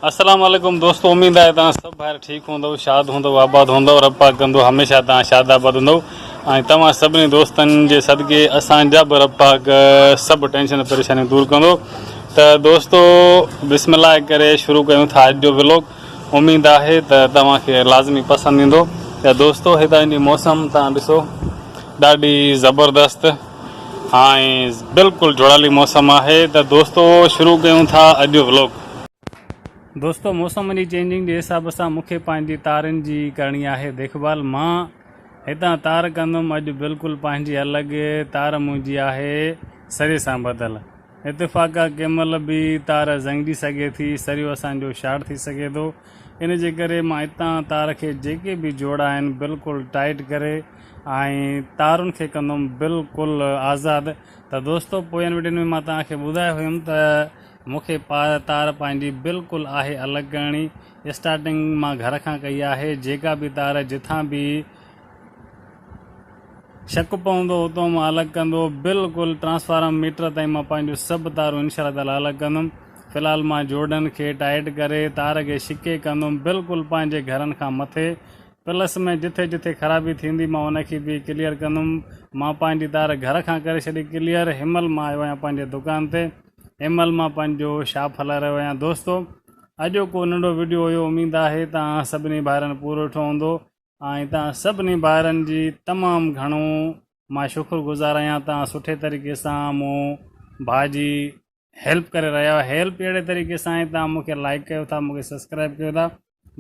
السلام عليڪم دوستو اميد آهي توهان سڀ ڀائر ٺيڪ هوندؤ شاد هوندؤ آباد هوندؤ رب پاڪ ڪندو هميشه توهان شاد آباد هوندؤ ۽ توهان سڀني دوستن جي صدقي اسان جا به رب پاڪ سڀ ٽينشن پريشانيون دور ڪندو ته دوستو بسم الله ڪري شروع ڪيون ٿا اڄ جو ولاگ اميد آهي ته توهان کي لازمي پسند ايندو ته دوستو هتان جي موسم توهان ڏسو ڏاڍي زبردست ۽ بلڪل جهڙالي موسم آهي ته دوستو شروع ڪيون ٿا اڄ جو ولاگ. دوستو موسم جي چينجنگ جي حساب سان مونکي پنهنجي تارن جي ڪرڻي آهي ديک ڀال مان هتان تار ڪندم اڄ بلڪل پنهنجي الڳ تار منهنجي آهي سري سان ٻڌل اتفاقا ڪنهن مهل به تار زنگجي سگهي ٿي سريو اسان جو شارٽ ٿي سگهي ٿو ان جي ڪري مان هتان تار کي جيڪي به جوڙا آهن بلڪل ٽائيٽ ڪري ۽ تارن کي ڪندم بلڪل آزاد ته دوستو پوين وڊين ۾ مان توهان کي ٻڌايو هيم ته مون کي تار پنهنجي بلڪل آهي الڳ ڪرڻي. اسٽارٽنگ مان گهر کان ڪئي آهي. جيڪا به تار جتان به شڪ پوندو اتو مان الڳ ڪندو. بلڪل ٽرانسفارم ميٽر تائين مان پنهنجون سڀ تارون انشاء الله تعالي الڳ ڪندم. في الحال مان جوڙن کي ٽائيٽ ڪري تار کي شڪي ڪندم بلڪل پنهنجي گهرن کان مٿي. پلس ۾ جٿي جٿي خرابي ٿيندي مان ان کي به ڪليئر ڪندم. مان پنهنجي تار گهر کان ڪري ڇڏي ڪليئر. هنمهل مان آيو آهيان پنهنجي دڪان تي. هنمهل مان پنهنجو شاپ هلائي رهيو آهيان دوستو اڄوڪو ننڍو وڊيو هيو اميد آهي توهان سڀني ڀائرن پورو ڏٺو هوندو ۽ توهان سڀني ڀائرن جي تمام گهڻو مان شڪر گذار آهيان توهان سٺي طريقي سان مون ڀاء جي هيلپ ڪري رهيا آهيو هيلپ اهڙي طريقي سان آهي توهان مونکي لائڪ ڪيو ٿا مونکي سبسڪرائب ڪيو ٿا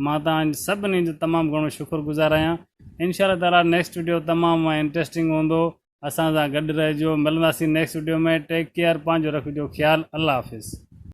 مان توهان سڀني جو تمام گهڻو شڪر گذار آهيان انشاء الله تعالي نيڪسٽ وڊيو تمام انٽرسٽنگ هوندو اسان سان گڏ رهجو ملنداسين نيڪسٽ وڊيو ۾ ٽيڪ ڪيئر پنهنجو رکجو خيال الله حافظ.